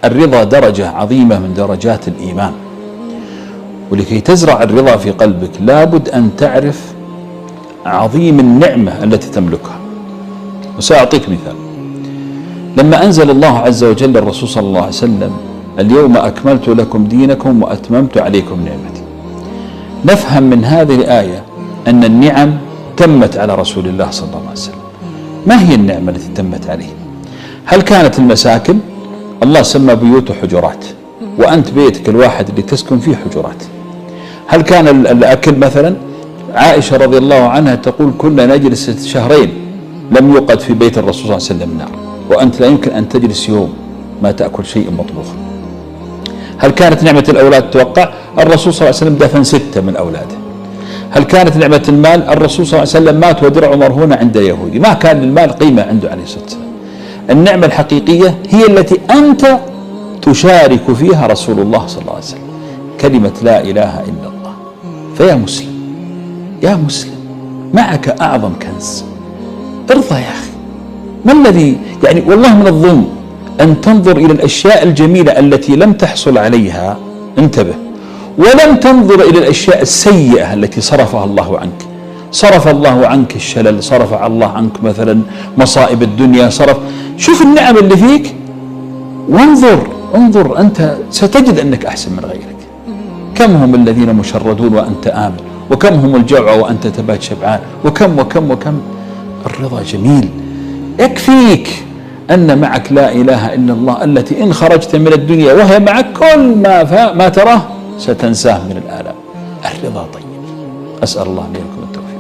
الرضا درجة عظيمة من درجات الإيمان، ولكي تزرع الرضا في قلبك لابد أن تعرف عظيم النعمة التي تملكها. وسأعطيك مثال. لما أنزل الله عز وجل للرسول صلى الله عليه وسلم: اليوم أكملت لكم دينكم وأتممت عليكم نعمتي، نفهم من هذه الآية أن النعم تمت على رسول الله صلى الله عليه وسلم. ما هي النعمة التي تمت عليه؟ هل كانت المساكن؟ الله سمى بيوته حجرات، وأنت بيتك الواحد اللي تسكن فيه حجرات. هل كان الأكل مثلا؟ عائشة رضي الله عنها تقول: كنا نجلس شهرين لم يوقد في بيت الرسول صلى الله عليه وسلم نار، وأنت لا يمكن أن تجلس يوم ما تأكل شيء مطبوخ. هل كانت نعمة الأولاد توقع؟ الرسول صلى الله عليه وسلم دفن 6 من أولاده. هل كانت نعمة المال؟ الرسول صلى الله عليه وسلم مات ودرعه مرهونة عند يهودي، ما كان للمال قيمة عنده عليه الصلاة والسلام. النعمة الحقيقية هي التي أنت تشارك فيها رسول الله صلى الله عليه وسلم، كلمة لا إله إلا الله. فيا مسلم، يا مسلم، معك أعظم كنز، ارضى يا أخي. ما الذي يعني والله من الظلم أن تنظر إلى الأشياء الجميلة التي لم تحصل عليها، انتبه، ولم تنظر إلى الأشياء السيئة التي صرفها الله عنك. صرف الله عنك الشلل، صرف الله عنك مثلا مصائب الدنيا، صرف. شوف النعم اللي فيك وانظر، انظر، أنت ستجد أنك أحسن من غيرك. كم هم الذين مشردون وأنت آمن، وكم هم الجوع وأنت تبات شبعان، وكم وكم وكم. الرضا جميل. يكفيك أن معك لا إله إلا الله التي إن خرجت من الدنيا وهي معك كل ما تراه ستنساه من الآلام. الرضا طيب. أسأل الله لي ولكم التوفيق.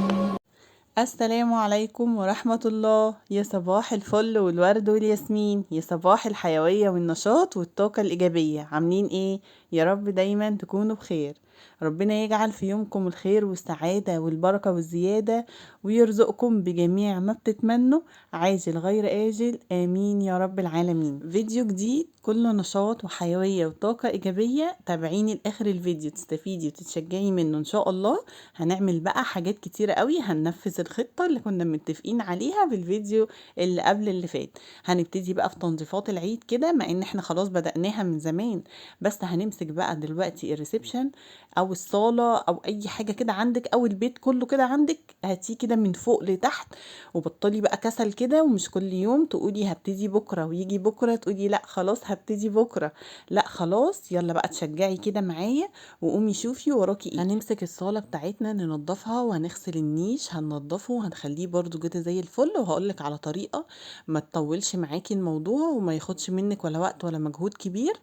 السلام عليكم ورحمة الله. يا صباح الفل والورد والياسمين، يا صباح الحيوية والنشاط والطاقة الإيجابية. عاملين إيه؟ يا رب دايما تكونوا بخير. ربنا يجعل في يومكم الخير والسعادة والبركة والزيادة، ويرزقكم بجميع ما بتتمنوا عاجل غير آجل، آمين يا رب العالمين. فيديو جديد كله نشاط وحيوية وطاقة إيجابية، تابعيني لآخر الفيديو تستفيدي وتتشجعي منه إن شاء الله. هنعمل بقى حاجات كتيرة قوي، هننفذ الخطة اللي كنا متفقين عليها في الفيديو اللي قبل اللي فات. هنبتدي بقى في تنظيفات العيد كده، مع ان احنا خلاص بدأناها من زمان، بس هنمسك بقى دلوقتي ال reception او الصالة او اي حاجة كده عندك، او البيت كله كده عندك، هاتيه كده من فوق لتحت، وبطلي بقى كسل كده، ومش كل يوم تقولي هبتدي بكرة، ويجي بكرة تقولي لا خلاص هبتدي بكرة، لا خلاص يلا بقى تشجعي كده معايا وقومي شوفي وراكي ايه. هنمسك الصالة بتاعتنا ننضفها، وهنغسل النيش هننضفه وهنخليه برضو كده زي الفل. وهقولك على طريقة ما تطولش معاكي الموضوع وما ياخدش منك ولا وقت ولا مجهود كبير،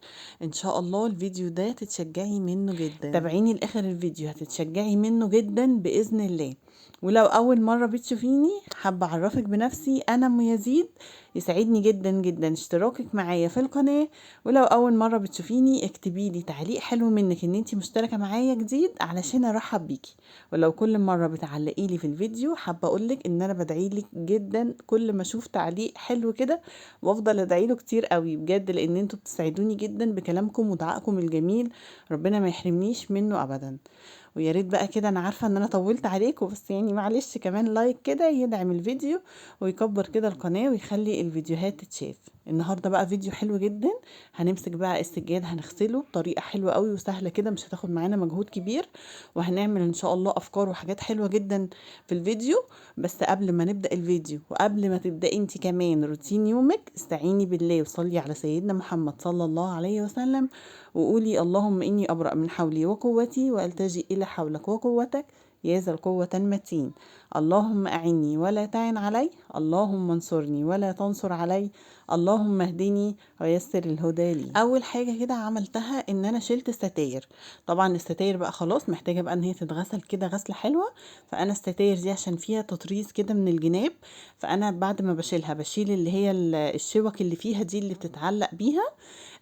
ان شاء الله الفيديو ده تتشجعي منه جدا. تابعيني لاخر الفيديو هتتشجعي منه جدا باذن الله. ولو اول مرة بتشوفيني حابة اعرفك بنفسي، انا ام يزيد، يسعدني جدا جدا اشتراكك معايا في القناة. ولو اول مرة بتشوفيني اكتبي لي تعليق حلو منك ان انتي مشتركة معايا جديد علشان ارحب بيكي. ولو كل مرة بتعلقي لي في الفيديو حابة اقولك ان انا بدعي لك جدا كل ما اشوف تعليق حلو كده، وافضل ادعي له كتير قوي بجد، لان انتوا بتسعدوني جدا بكلامكم ودعائكم الجميل، ربنا ما يحرمنيش منه ابدا. ويا ريت بقى كده، انا عارفه ان انا طولت عليكم بس يعني معلش، كمان like كده يدعم الفيديو ويكبر كده القناة ويخلي الفيديوهات تتشاف. النهارده بقى فيديو حلو جدا، هنمسك بقى السجاد هنغسله بطريقة حلوة قوي وسهلة كده، مش هتاخد معانا مجهود كبير، وهنعمل ان شاء الله افكار وحاجات حلوة جدا في الفيديو. بس قبل ما نبدا الفيديو وقبل ما تبداي انت كمان روتين يومك، استعيني بالله وصلي على سيدنا محمد صلى الله عليه وسلم، وقولي اللهم اني ابرأ من حولي وقوتي والتجئ الى حولك وقوتك يا ذا القوة المتين. اللهم أعني ولا تعن علي، اللهم انصرني ولا تنصر علي، اللهم اهدني ويسر الهدى لي. أول حاجة كده عملتها إن أنا شلت الستاير. طبعا الستاير بقى خلاص محتاجة بقى إن هي تتغسل كده غسلة حلوة، فأنا الستاير دي عشان فيها تطريز كده من الجناب، فأنا بعد ما بشيلها بشيل اللي هي الشوك اللي فيها دي اللي بتتعلق بيها،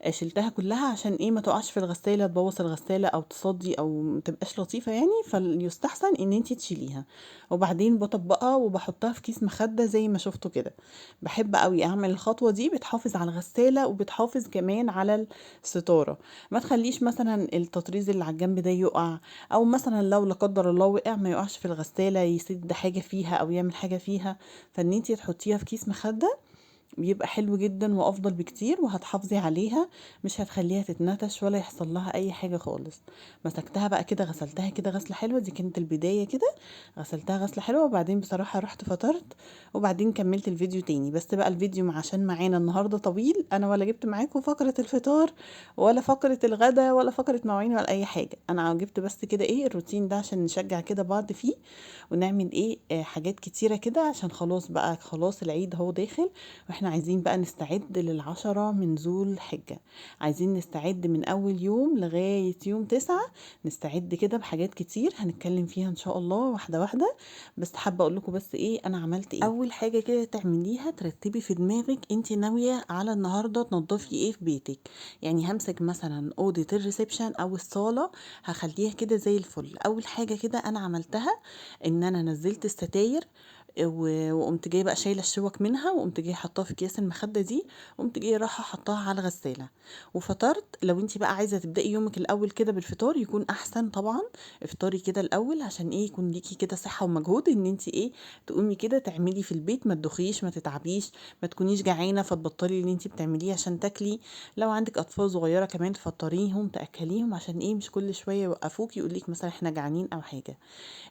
شلتها كلها عشان ايه ما تقعش في الغسالة تبوظ الغسالة او تصدي او ما تبقاش لطيفة يعني، فيستحسن ان انتي تشيليها. وبعدين بطبقها وبحطها في كيس مخدة زي ما شفتوا كده. بحب قوي اعمل الخطوة دي، بتحافظ على الغسالة وبتحافظ كمان على الستارة، ما تخليش مثلا التطريز اللي على الجنب ده يقع، او مثلا لو لا قدر الله وقع ما يقعش في الغسالة يسد حاجة فيها او يعمل حاجة فيها. فان انتي تحطيها في كيس مخدة بيبقى حلو جدا وافضل بكتير، وهتحافظي عليها مش هتخليها تتنتش ولا يحصل لها اي حاجة خالص. مسكتها بقى كده غسلتها كده غسله حلوة، دي كانت البداية كده، غسلتها غسله حلوة. وبعدين بصراحة رحت فطرت وبعدين كملت الفيديو تاني، بس بقى الفيديو عشان معانا النهارده طويل، انا ولا جبت معاكم فقره الفطار ولا فقره الغدا ولا فقره مواعين ولا اي حاجة. انا جبت بس كده ايه الروتين ده عشان نشجع كده بعض فيه، ونعمل ايه حاجات كتيرة كده، عشان خلاص بقى، خلاص العيد هو داخل، واحنا عايزين بقى نستعد لل10 من ذو الحجة. عايزين نستعد من اول يوم لغاية يوم 9، نستعد كده بحاجات كتير هنتكلم فيها ان شاء الله واحدة واحدة. بس حابة اقول لكم بس ايه انا عملت ايه. اول حاجة كده تعمليها، ترتبي في دماغك انت ناوية على النهاردة تنظفي ايه في بيتك. يعني همسك مثلا اوضة ال reception او الصالة هخليها كده زي الفل. اول حاجة كده انا عملتها ان انا نزلت الستاير، وقمت جاية بقى شايله الشوك منها، وقمت جاية حطاها في اكياس المخدة دي، وقمت جاية رايحة حطاها على الغسالة. وفطرت. لو انت بقى عايزه تبداي يومك الاول كده بالفطار يكون احسن طبعا، افطري كده الاول عشان ايه يكون ليكي كده صحة ومجهود ان انت ايه تقومي كده تعملي في البيت، ما تدخيش، ما تتعبيش، ما تكونيش جعانة فتبطلي اللي انت بتعمليه عشان تاكلي. لو عندك اطفال صغيرة كمان تفطريهم تاكليهم، عشان ايه مش كل شوية يوقفوكي يقولك مثلا احنا جعانين او حاجة.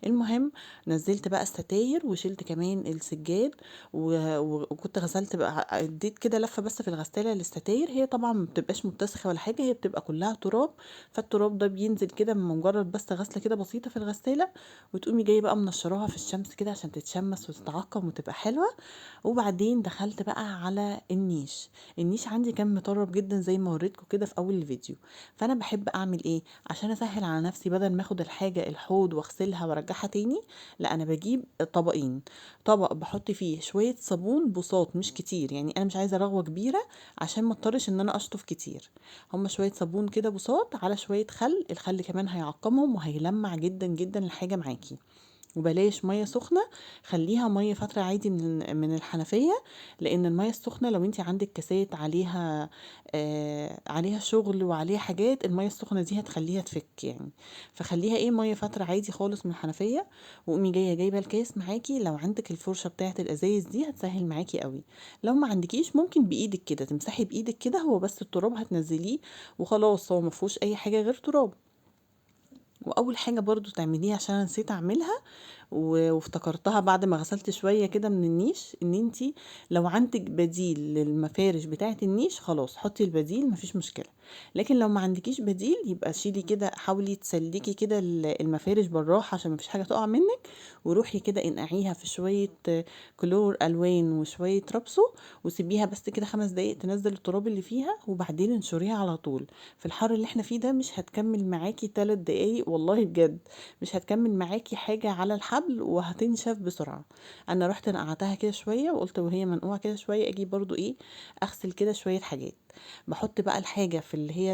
المهم نزلت بقى الستاير وشلت كمان السجاد، وكنت غسلت بقى، اديت كده لفه بس في الغسالة للستاير. هي طبعا ما بتبقاش متسخه ولا حاجة، هي بتبقى كلها تراب، فالتراب ده بينزل كده من مجرد بس غسله كده بسيطة في الغسالة، وتقومي جاية بقى منشراها في الشمس كده عشان تتشمس وتتعقم وتبقى حلوة. وبعدين دخلت بقى على النيش. النيش عندي كان مطرب جدا زي ما وريتكم كده في اول الفيديو. فانا بحب اعمل ايه عشان اسهل على نفسي، بدل ما اخد الحاجة الحوض واغسلها وارجعها تاني، لا انا بجيب طبقين. طبق بحط فيه شوية صابون بساط مش كتير، يعني انا مش عايزه رغوه كبيرة عشان ما اضطرش ان انا اشطف كتير. هما شوية صابون كده بساط على شوية خل، الخل كمان هيعقمهم وهيلمع جدا جدا الحاجة معاكي. وبلاش مية سخنة، خليها مية فترة عادي من الحنفية، لان المية السخنة لو انت عندك كاسات عليها عليها شغل وعليها حاجات، المية السخنة دي هتخليها تفك يعني. فخليها ايه مية فترة عادي خالص من الحنفية. وقومي جاية جايبه الكاس معاكي، لو عندك الفرشة بتاعه الازايز دي هتسهل معاكي قوي. لو ما عندكيش ممكن بايدك كده تمسحي بايدك كده، هو بس التراب هتنزليه وخلاص، هو ما فيهوش اي حاجة غير تراب. واول حاجة برضو تعمليها عشان انا نسيت اعملها وافتكرتها بعد ما غسلت شوية كده من النيش، ان انتي لو عندك بديل للمفارش بتاعه النيش خلاص حطي البديل مفيش مشكلة. لكن لو ما عندكيش بديل يبقى شيلي كده، حاولي تسلكي كده المفارش بالراحة عشان مفيش حاجة تقع منك، وروحي كده انقعيها في شوية كلور الوان وشوية رابسو، وسيبيها بس كده 5 دقايق تنزل التراب اللي فيها، وبعدين انشريها على طول. في الحر اللي احنا فيه ده مش هتكمل معاكي 3 دقايق والله بجد، مش هتكمل معاكي حاجة على الحبل وهتنشف بسرعة. انا رحت نقعتها كده شوية وقلت وهي منقوعه كده شوية اجي برضو ايه اغسل كده شوية حاجات. بحط بقى الحاجة في اللي هي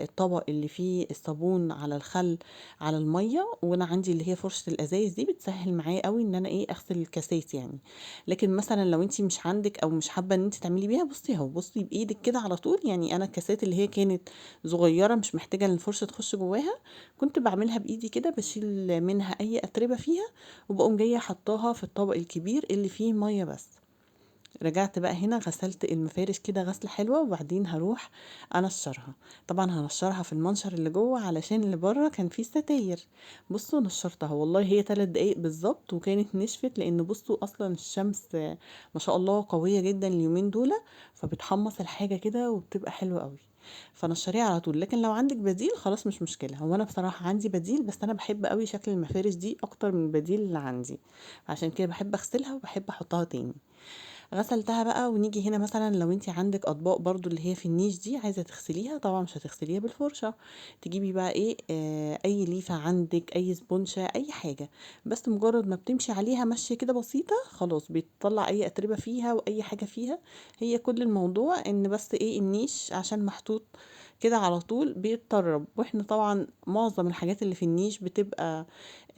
الطبق اللي فيه الصابون على الخل على المية، وانا عندي اللي هي فرشه الازايز دي بتسهل معايا قوي ان انا ايه اغسل الكاسات يعني. لكن مثلا لو انتي مش عندك او مش حابة ان انتي تعملي بيها، بصي اهو، بصي بايدك كده على طول. يعني انا الكاسات اللي هي كانت صغيرة مش محتاجه ان الفرشة تخش جواها كنت بعملها بايدي كده، بشيل منها اي اتربه فيها وبقوم جاية حطاها في الطبق الكبير اللي فيه مية بس. رجعت بقى هنا غسلت المفارش كده غسله حلوة، وبعدين هروح انشرها. طبعا هنشرها في المنشر اللي جوه علشان اللي بره كان فيه ستاير. بصوا نشرتها والله هي 3 دقايق بالظبط وكانت نشفت، لان بصوا اصلا الشمس ما شاء الله قوية جدا اليومين دول، فبتحمص الحاجة كده وبتبقى حلوة قوي، فنشريها على طول. لكن لو عندك بديل خلاص مش مشكلة. هو انا بصراحة عندي بديل، بس انا بحب قوي شكل المفارش دي اكتر من البديل اللي عندي، عشان كده بحب اغسلها وبحب احطها تاني. غسلتها بقى. ونيجي هنا مثلا لو انت عندك اطباق برضو اللي هي في النيش دي عايزه تغسليها، طبعا مش هتغسليها بالفرشه، تجيبي بقى ايه اي ليفه عندك، اي سبونشه، اي حاجة، بس مجرد ما بتمشي عليها مشيه كده بسيطة خلاص بيطلع اي اتربه فيها واي حاجة فيها. هي كل الموضوع ان بس ايه النيش عشان محطوط كده على طول بيتطرب، واحنا طبعا معظم الحاجات اللي في النيش بتبقى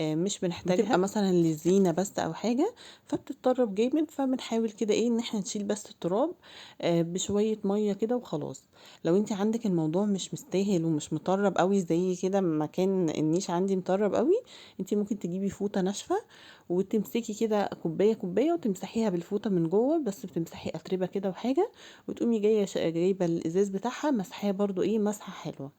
مش بنحتاجها، بتبقى مثلا للزينة بس او حاجة، فبتتطرب جامد. فبنحاول كده ايه ان احنا نشيل بس التراب بشوية مية كده وخلاص. لو انت عندك الموضوع مش مستاهل ومش مطرب قوي زي كده مكان النيش عندي مطرب قوي، انت ممكن تجيبي فوطه ناشفة وتمسكي كده كوباية كوباية وتمسحيها بالفوطه من جوه، بس بتمسحي اتربه كده وحاجه، وتقومي جاية جايبه الازاز بتاعها مسحيها برضو ايه مسحه حلوة.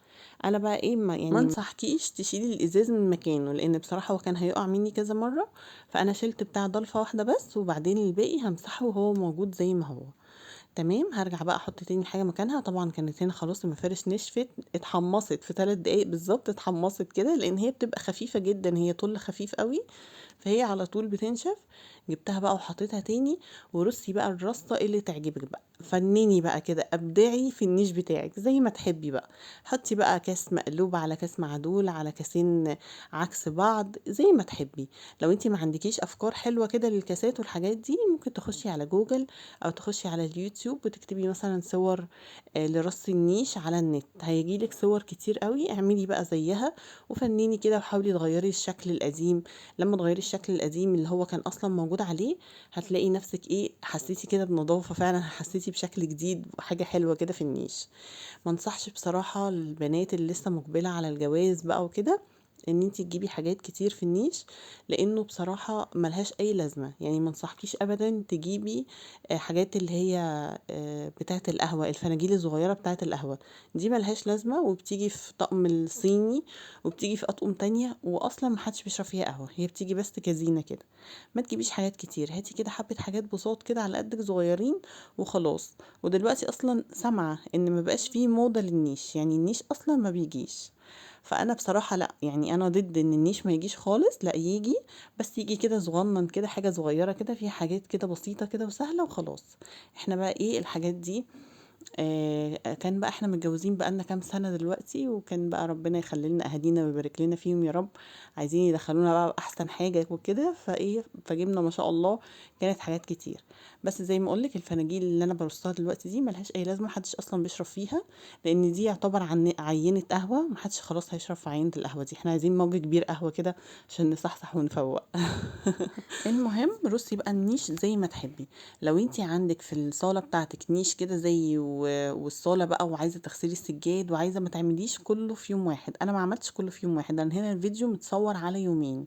انا بقى ايه ما يعني ما انصحكيش تشيلي الازاز من مكانه، لان بصراحة هو كان هيقع مني كذا مرة، فانا شلت بتاع ضلفه واحدة بس، وبعدين الباقي همسحه وهو موجود زي ما هو. تمام. هرجع بقى احط تاني حاجة مكانها. طبعا كانت هنا خلاص المفارش نشفت، اتحمصت في 3 دقايق بالظبط، اتحمصت كده لان هي بتبقى خفيفة جدا، هي طول خفيف قوي، فهي على طول بتنشف. جبتها بقى وحطيتها تاني، ورصي بقى الرصه اللي تعجبك بقى، فنني بقى كده، ابدعي في النيش بتاعك زي ما تحبي بقى. حطي بقى كاس مقلوب على كاس معدول على كاسين عكس بعض زي ما تحبي. لو انتي ما عندكيش افكار حلوة كده للكاسات والحاجات دي، ممكن تخشي على جوجل او تخشي على اليوتيوب وتكتبي مثلا صور لرص النيش على النت، هيجيلك صور كتير قوي، اعملي بقى زيها وفنني كده، وحاولي تغيري الشكل القديم. لما تغيري الشكل القديم اللي هو كان اصلا موجود عليه، هتلاقي نفسك ايه حسيتي كده بنظافه فعلا، حسيتي بشكل جديد وحاجه حلوة كده في النيش. ما انصحش بصراحة البنات اللي لسه مقبله على الجواز بقى وكده ان انتي تجيبي حاجات كتير في النيش، لانه بصراحة ملهاش اي لازمه. يعني ما انصحكيش ابدا تجيبي حاجات اللي هي بتاعه القهوة، الفناجيل الصغيرة بتاعه القهوة دي ملهاش لازمه، وبتيجي في طقم الصيني وبتيجي في اطقم تانية، واصلا ما حدش بيشرب فيها قهوة، هي بتيجي بس كزينه كده. ما تجيبيش حاجات كتير، هاتي كده حبه حاجات بساط كده على قدك صغيرين وخلاص. ودلوقتي اصلا سامعه ان ما بقاش فيه موضة للنيش، يعني النيش اصلا ما بيجيش. فانا بصراحة لا، يعني انا ضد ان النيش ما يجيش خالص، لا يجي، بس يجي كده صغنن كده، حاجة صغيرة كده فيها حاجات كده بسيطة كده وسهلة وخلاص. احنا بقى ايه الحاجات دي، كان بقى احنا متجوزين بقالنا كام سنة دلوقتي، وكان بقى ربنا يخلي لنا اهالينا ويبارك لنا فيهم يا رب، عايزين يدخلونا بقى احسن حاجة وكده، فايه فجبنا ما شاء الله كانت حاجات كتير. بس زي ما اقولك الفناجيل اللي انا برصها دلوقتي دي ملهاش اي لازمه، محدش اصلا بيشرب فيها، لان دي يعتبر عينه قهوة، محدش خلاص هيشرب في عينه القهوة دي، احنا عايزين مج كبير قهوة كده عشان نصحصح ونفوق. المهم رصي بقى النيش زي ما تحبي. لو انتي عندك في الصاله بتاعتك نيش كده زي والصاله بقى، وعايزه تغسلي السجاد وعايزه ما تعمليش كله في يوم واحد، انا ما عملتش كله في يوم واحد، انا هنا الفيديو متصور على يومين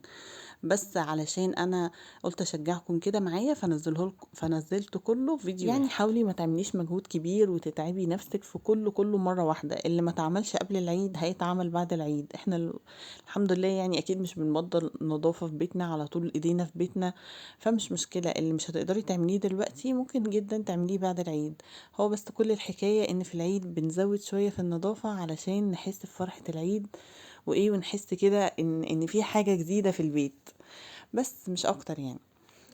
بس، علشان انا قلت اشجعكم كده معايا فنزله لكم، فنزلته كله في فيديو يعني واحد. حاولي ما تعمليش مجهود كبير وتتعبي نفسك في كله مرة واحدة، اللي ما تعملش قبل العيد هيتعمل بعد العيد. احنا الحمد لله يعني اكيد مش بنبدل نظافة في بيتنا على طول، ايدينا في بيتنا، فمش مشكلة. اللي مش هتقدري تعمليه دلوقتي ممكن جدا تعمليه بعد العيد. هو بس كل الحكاية ان في العيد بنزود شوية في النظافة علشان نحس بفرحة العيد وايه، ونحس كده ان في حاجة جديدة في البيت، بس مش اكتر يعني.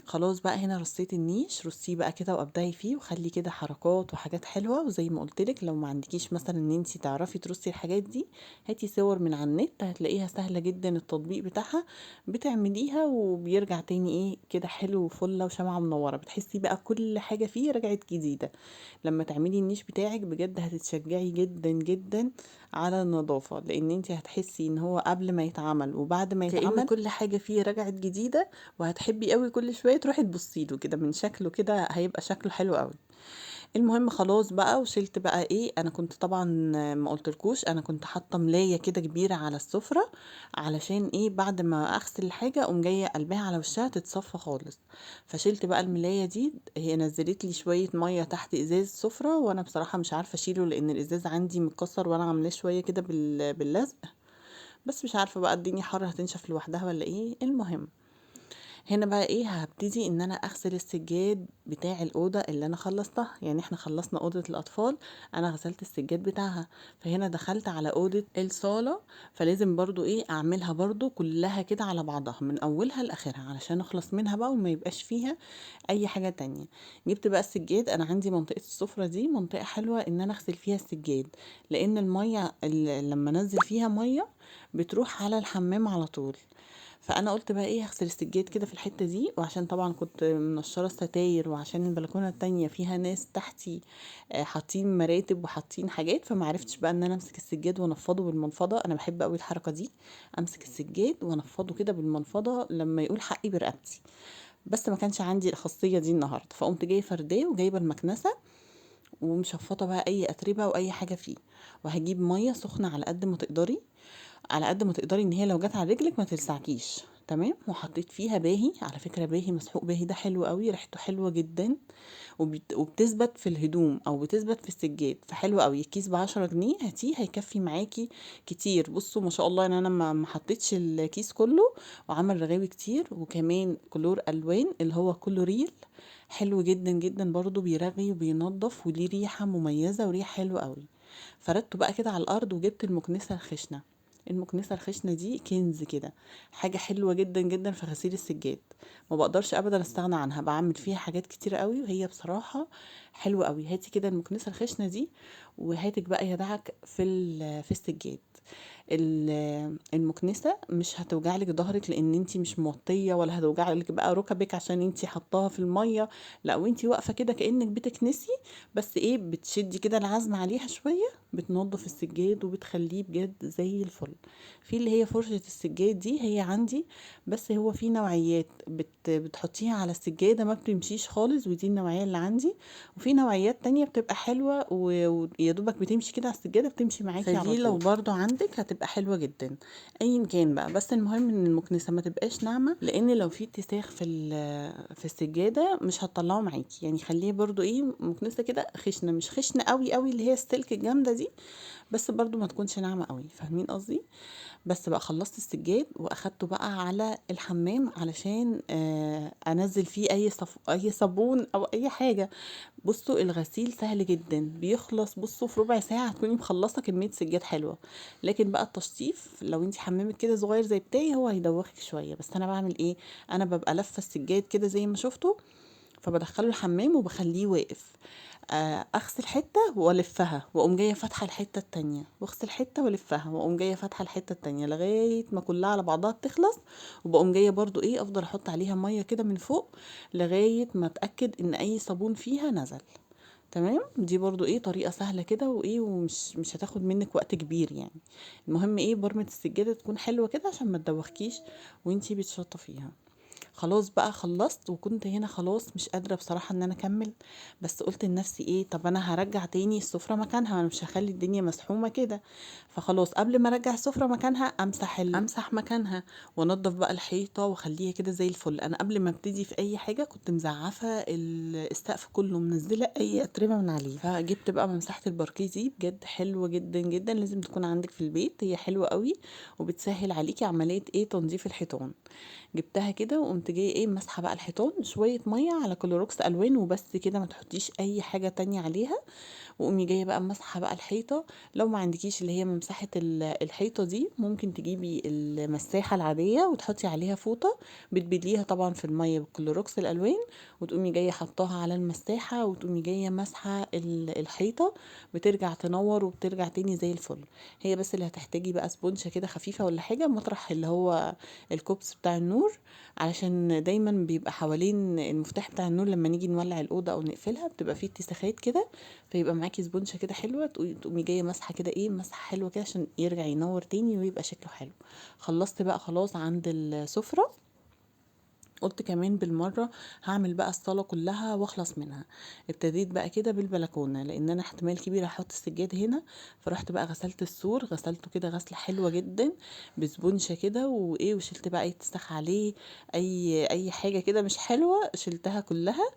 خلاص بقى هنا رصيت النيش، رصيه بقى كده وابدعي فيه، وخلي كده حركات وحاجات حلوة. وزي ما قلتلك لو ما عندكيش مثلا ان انتي تعرفي ترصي الحاجات دي، هاتي صور من على النت هتلاقيها سهلة جدا التطبيق بتاعها، بتعمليها وبيرجع تاني ايه كده حلو وفله وشمعه منورة، بتحسي بقى كل حاجة فيه رجعت جديدة. لما تعملي النيش بتاعك بجد هتتشجعي جدا جدا على النظافة، لان انتي هتحسي ان هو قبل ما يتعمل وبعد ما يتعمل كأن كل حاجة فيه رجعت جديدة، وهتحبي قوي كل شوية تروحي تبصي له كده من شكله كده، هيبقى شكله حلو قوي. المهم خلاص بقى وشلت بقى ايه، انا كنت طبعا ما قلتلكوش انا كنت حاطه ملايه كده كبيرة على السفرة علشان ايه بعد ما اغسل الحاجة اقوم جاية قلبها على وشها تتصفى خالص. فشلت بقى الملايه دي، هي نزلت لي شوية مية تحت ازاز السفرة، وانا بصراحة مش عارفه اشيله لان الازاز عندي متكسر وانا عاملاه شوية كده باللزق، بس مش عارفه بقى الدنيا حر هتنشف لوحدها ولا ايه. المهم هنا بقى ايه هبتدي ان انا اغسل السجاد بتاع الاوضة اللي انا خلصتها. يعني احنا خلصنا اوضة الاطفال، انا غسلت السجاد بتاعها، فهنا دخلت على اوضة الصاله، فلازم برضو ايه اعملها برضو كلها كده على بعضها من اولها لاخرها علشان اخلص منها بقى وما يبقاش فيها اي حاجة تانية. جبت بقى السجاد، انا عندي منطقة السفرة دي منطقة حلوة ان انا اغسل فيها السجاد، لان المية لما انزل فيها مية بتروح على الحمام على طول، فانا قلت بقى ايه، هغسل السجاد كده في الحتة دي، وعشان طبعا كنت منشرة الستاير، وعشان البلكونه التانية فيها ناس تحتي حاطين مراتب وحاطين حاجات، فما عرفتش بقى ان انا امسك السجاد وانفضه بالمنفضه. انا بحب قوي الحركة دي، امسك السجاد وانفضه كده بالمنفضه لما يقول حقي برقبتي، بس ما كانش عندي الخاصية دي النهارده. فقمت جاية فرداه وجايبه المكنسة ومشفطه بقى اي اتربه واي حاجة فيه، وهجيب مية سخنة على قد ما تقدري، على قد ما تقدري ان هي لو جت على رجلك ما تلسعكيش، تمام. وحطيت فيها باهي، على فكرة باهي مسحوق باهي ده حلو قوي، ريحته حلوة جدا، وبتثبت في الهدوم او بتثبت في السجاد، فحلو قوي. الكيس ب10 جنيه هاتيه، هيكفي معاكي كتير. بصوا ما شاء الله ان انا ما حطيتش الكيس كله، وعمل رغاوي كتير. وكمان كلور الوان اللي هو كلوريل حلو جدا جدا برضو، بيرغي وبينظف وليه ريحه مميزة وريحه حلوة قوي. فردته بقى كده على الارض، وجبت المكنسة الخشنة. المكنسة الخشنة دي كنز كده، حاجة حلوة جدا جدا في غسيل السجاد، ما بقدرش ابدا استغنى عنها، بعمل فيها حاجات كتير قوي، وهي بصراحة حلوة قوي. هاتي كده المكنسة الخشنة دي وهاتك بقى يا دعك في السجاد. المكنسة مش هتوجع لك ظهرك لان انتي مش موطيه، ولا هتوجع لك بقى ركبك عشان انتي حطاها في المية، لا وانتي واقفة كده كانك بتكنسي، بس ايه بتشدي كده العزم عليها شوية، بتنظف السجاد وبتخليه بجد زي الفل. في اللي هي فرشه السجاد دي هي عندي، بس هو في نوعيات بتحطيها على السجادة ما بتمشيش خالص، ودي النوعية اللي عندي. وفي نوعيات تانية بتبقى حلوة ويا دوبك بتمشي كده على السجادة، بتمشي معاكي على طول. فدي لو برضو عندك هتبقى حلوة جدا ايا كان بقى، بس المهم ان المكنسة ما تبقاش ناعمة، لان لو في اتساخ في السجادة مش هتطلعه معاكي. يعني خليه برضو ايه مكنسة كده خشنه، مش خشنه قوي قوي اللي هي السلك الجامدة دي، بس برضو ما تكونش ناعمة قوي، فاهمين قصدي؟ بس بقى خلصت السجاد واخدته بقى على الحمام علشان انزل فيه اي صابون او اي حاجة. بصوا الغسيل سهل جدا بيخلص، بصوا في ربع ساعة هتكوني مخلصة كمية سجاد حلوة. لكن بقى التشطيف لو انتي حمامك كده صغير زي بتاعي هو هيدوخك شوية. بس انا بعمل ايه، انا ببقى لفه السجاد كده زي ما شفتوا، فبدخله الحمام وبخليه واقف، اغسل حتة والفها واقوم جاية فاتحة الحتة التانية، واغسل حتة والفها واقوم جاية فاتحة الحتة التانية، لغاية ما كلها على بعضها بتخلص. وبقوم جاية برضو ايه افضل احط عليها مية كده من فوق لغاية ما اتاكد ان اي صابون فيها نزل، تمام. دي برضو ايه طريقه سهلة كده وايه، ومش مش هتاخد منك وقت كبير يعني. المهم ايه برمه السجادة تكون حلوة كده عشان ما تدوخكيش وانتي بتشطفيها. خلاص بقى خلصت، وكنت هنا خلاص مش قادرة بصراحة ان انا اكمل، بس قلت لنفسي ايه، طب انا هرجع تاني السفرة مكانها، انا مش هخلي الدنيا مسحومة كده. فخلاص قبل ما ارجع السفرة مكانها امسح مكانها وانضف بقى الحيطة واخليها كده زي الفل. انا قبل ما ابتدي في اي حاجة كنت مزعفة السقف كله، منزلة اي اتربة من عليه. فجبت بقى ممسحة الباركيه دي، بجد حلوة جدا جدا، لازم تكون عندك في البيت، هي حلوة قوي وبتسهل عليكي عملية ايه تنظيف الحيطان. جبتها كده وقمت جاية ايه مسحه بقى الحيطان شوية مية على كلوروكس الوان وبس كده، ما تحطيش اي حاجة تانية عليها. وقومي جاية بقى مسحه بقى الحيطة. لو ما عندكيش اللي هي ممسحه الحيطة دي، ممكن تجيبي المساحة العادية وتحطي عليها فوطه، بتبليها طبعا في المية بالكلوروكس الالوان، وتقومي جاية حطاها على المساحة، وتقومي جاية مسحه الحيطة، بترجع تنور وبترجع تاني زي الفل. هي بس اللي هتحتاجي بقى سبونجه كده خفيفة ولا حاجة مطرح اللي هو الكوبس بتاع النور، علشان دايما بيبقى حوالين المفتاح بتاع النور لما نيجي نولع الاوضة او نقفلها بتبقى فيه اتساخات كده، فيبقى معاكي سبونجه كده حلوة تقومي جاية مسحه كده ايه مسحه حلوة كده عشان يرجع ينور تاني ويبقى شكله حلو. خلصت بقى خلاص عند السفرة، قلت كمان بالمرة هعمل بقى الصاله كلها واخلص منها. ابتديت بقى كده بالبلكونه لان انا احتمال كبير احط السجاد هنا، فرحت بقى غسلت السور، غسلته كده غسله حلوة جدا بسبونشه كده وايه، وشلت بقى اي اتساخ عليه، اي حاجة كده مش حلوة شلتها كلها.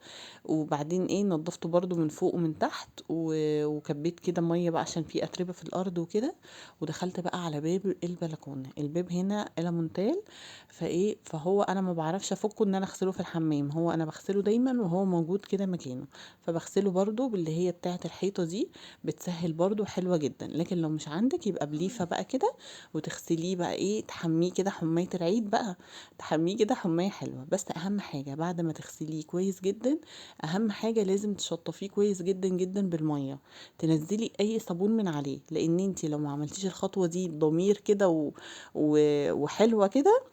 وبعدين ايه نضفته برده من فوق ومن تحت، وكبيت كده مية بقى عشان في اتربه في الارض وكده. ودخلت بقى على باب البلكونه، الباب هنا المونتال، فايه فهو انا ما بعرفش افكه ان انا اغسله في الحمام، هو انا بغسله دايما وهو موجود كده مكانه، فبغسله برده باللي هي بتاعه الحيطة دي، بتسهل برده حلوة جدا. لكن لو مش عندك يبقى بليفه بقى كده وتغسليه بقى ايه، تحميه كده حماية العيد بقى، تحميه كده حماية حلوة. بس اهم حاجة بعد ما تغسليه كويس جدا، اهم حاجة لازم تشطفيه كويس جدا جدا بالمية، تنزلي اي صابون من عليه، لان انتي لو ما عملتيش الخطوة دي بضمير كده وحلوه كده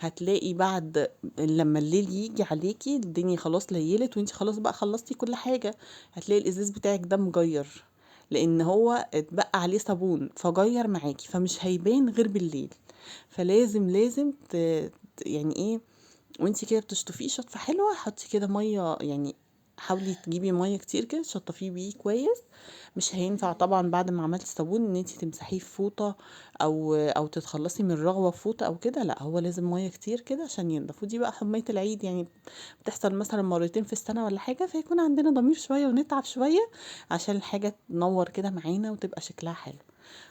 هتلاقي بعد لما الليل يجي عليكي الدنيا خلاص ليلت وانت خلاص بقى خلصتي كل حاجة، هتلاقي الازاز بتاعك ده مجير، لان هو اتبقى عليه صابون فجير معاكي، فمش هيبان غير بالليل. فلازم لازم يعني ايه، وانت كده بتشطفيه شطفه حلوة، حطي كده مية، يعني حاولي تجيبي مية كتير كده تشطفيه بيه كويس. مش هينفع طبعا بعد ما عملتي صابون ان انت تمسحيه في فوطه او تتخلصي من الرغوه في فوطه او كده، لا هو لازم مية كتير كده عشان ينضف. ودي بقى حمية العيد، يعني بتحصل مثلا مرتين في السنة ولا حاجة، فيكون عندنا ضمير شوية ونتعب شوية عشان الحاجة تنور كده معانا وتبقى شكلها حلو.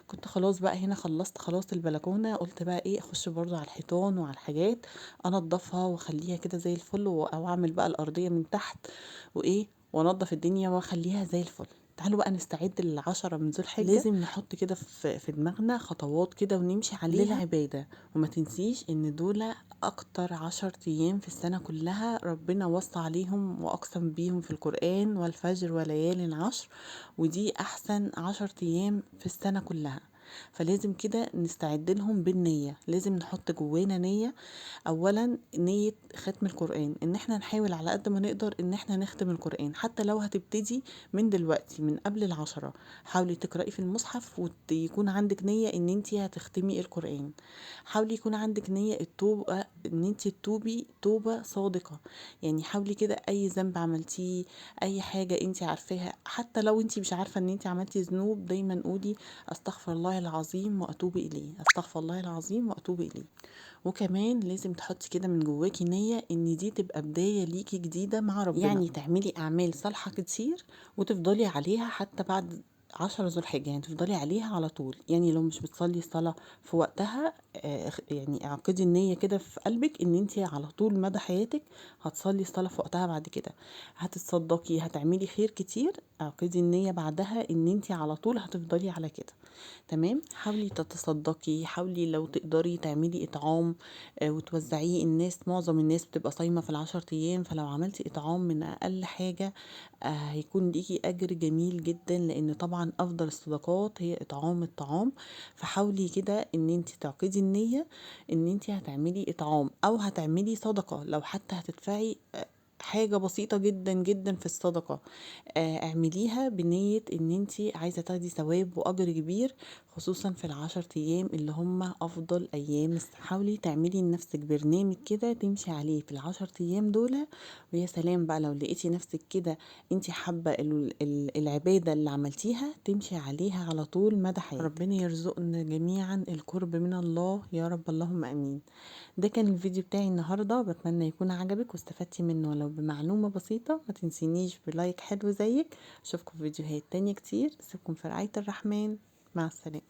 كنت خلاص بقى هنا خلصت خلاص البلكونه، قلت بقى ايه اخش برضو على الحيطان وعلى الحاجات انضفها واخليها كده زي الفل، او اعمل بقى الارضية من تحت وايه وانضف الدنيا واخليها زي الفل. تعالوا بقى نستعد لل10 من ذو الحجة. لازم نحط كده في دماغنا خطوات كده ونمشي عليها للعبادة، وما تنسيش ان دول اكتر 10 ايام في السنة كلها ربنا وصى عليهم واقسم بيهم في القرآن، والفجر وليال عشر، ودي احسن 10 ايام في السنة كلها. فلازم كده نستعد لهم بالنية، لازم نحط جوانا نية. اولا نية ختم القرآن، ان احنا نحاول على قد ما نقدر ان احنا نختم القرآن، حتى لو هتبتدي من دلوقتي من قبل 10، حاولي تقرأي في المصحف ويكون عندك نية ان انتي هتختمي القرآن. حاولي يكون عندك نية التوبة، ان انتي تتوبي توبة صادقة، يعني حاولي كده اي ذنب عملتيه، اي حاجة انتي عارفاها، حتى لو انتي مش عارفة ان انتي عملتي ذنوب، دايما قولي استغفر الله العظيم واتوب اليه، استغفر الله العظيم واتوب اليه. وكمان لازم تحطي كده من جواكي نية ان دي تبقى بداية ليكي جديدة مع ربنا، يعني تعملي اعمال صالحة كتير وتفضلي عليها حتى بعد 10 ذو الحجة، يعني تفضلي عليها على طول. يعني لو مش بتصلي الصلاة في وقتها، يعني اعقدي النية كده في قلبك ان انتي على طول مدى حياتك هتصلي الصلاة في وقتها، بعد كده هتتصدقي، هتعملي خير كتير، اعقدي النية بعدها ان انتي على طول هتفضلي على كده. تمام. حاولي تتصدقي، حاولي لو تقدري تعملي اطعام وتوزعيه. الناس معظم الناس بتبقى صايمة في 10 ايام، فلو عملتي اطعام من اقل حاجة هيكون ليكي اجر جميل جدا، لان طبعا افضل الصدقات هي اطعام الطعام. فحاولي كده ان انت تعقدي النية ان انت هتعملي اطعام او هتعملي صدقة، لو حتى هتدفعي حاجة بسيطة جدا جدا في الصدقة، اعمليها بنية ان انتي عايزة تاخدي ثواب واجر كبير، خصوصا في 10 ايام اللي هم افضل ايام السنة. حاولي تعملي لنفسك برنامج كده تمشي عليه في 10 ايام دول، ويا سلام بقى لو لقيتي نفسك كده انتي حابة العبادة اللي عملتيها تمشي عليها على طول مدى حياتك. ربنا يرزقنا جميعا القرب من الله يا رب، اللهم امين. ده كان الفيديو بتاعي النهاردة، بتمنى يكون عجبك واستفدتي منه ولو بمعلومة بسيطة. ما تنسينيش بلايك حلو زيك. اشوفكم في فيديوهات تانية كتير. سيبكم في رعاية الرحمن، مع السلامة.